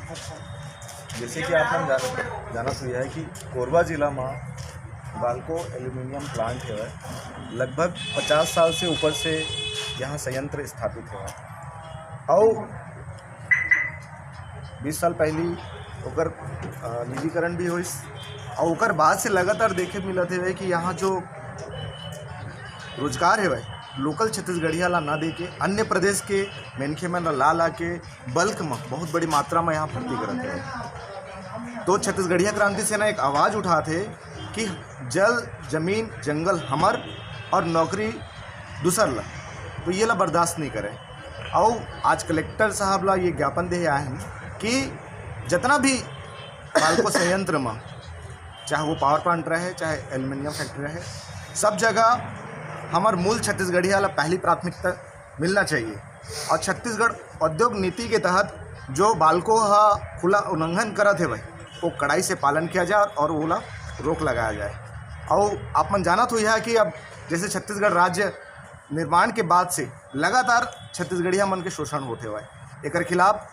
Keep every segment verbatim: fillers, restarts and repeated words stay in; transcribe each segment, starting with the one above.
जैसे कि आप मन जान, जानत हुई है कि कोरबा जिला में बालको एल्यूमिनियम प्लांट है, लगभग पचास साल से ऊपर से यहाँ संयंत्र स्थापित है। और बीस साल पहली ओकर निजीकरण भी होइस। और ओकर बाद से लगातार देखे मिलत है कि यहाँ जो रोजगार है, लोकल छत्तीसगढ़िया ला ना दे के अन्य प्रदेश के मनखे मन ला ला के बल्क में बहुत बड़ी मात्रा में यहाँ भर्ती करत है। तो छत्तीसगढ़िया क्रांति सेना एक आवाज़ उठात है कि जल, जमीन, जंगल हमर और नौकरी दूसर ला, तो ये ला बर्दाश्त नहीं करे। और आज कलेक्टर साहब ला ये ज्ञापन दे आए हैं कि जितना भी बालको संयंत्र में, चाहे वो पावर प्लांट रहे, चाहे एल्यूमिनियम फैक्ट्री रहे, सब जगह हमार मूल छत्तीसगढ़िया ला पहली प्राथमिकता मिलना चाहिए। और छत्तीसगढ़ औद्योग नीति के तहत जो बालको हा खुला उल्लंघन करत है भाई, वो कड़ाई से पालन किया जाए और ओला रोक लगाया जाए। और आप मन जानत हुई है कि अब जैसे छत्तीसगढ़ राज्य निर्माण के बाद से लगातार छत्तीसगढ़िया मन के शोषण होते हुए, एकर खिलाफ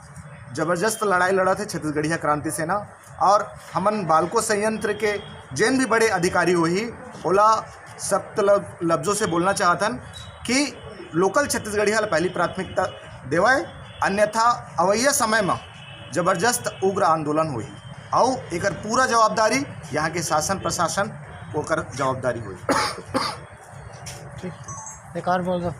जबरदस्त लड़ाई लड़त है छत्तीसगढ़िया क्रांति सेना। और हमन बालको संयंत्र के जेन भी बड़े अधिकारी होही, ओला सख्त लफ्जों से बोलना चाहतन कि लोकल छत्तीसगढ़िया ला पहली प्राथमिकता देवय, अन्यथा अवैया समय में जबरदस्त उग्र आंदोलन होही। अउ एकर पूरा जवाबदारी यहाँ के शासन प्रशासन ओकर जवाबदारी होही। ठीक, एक और बोल दो।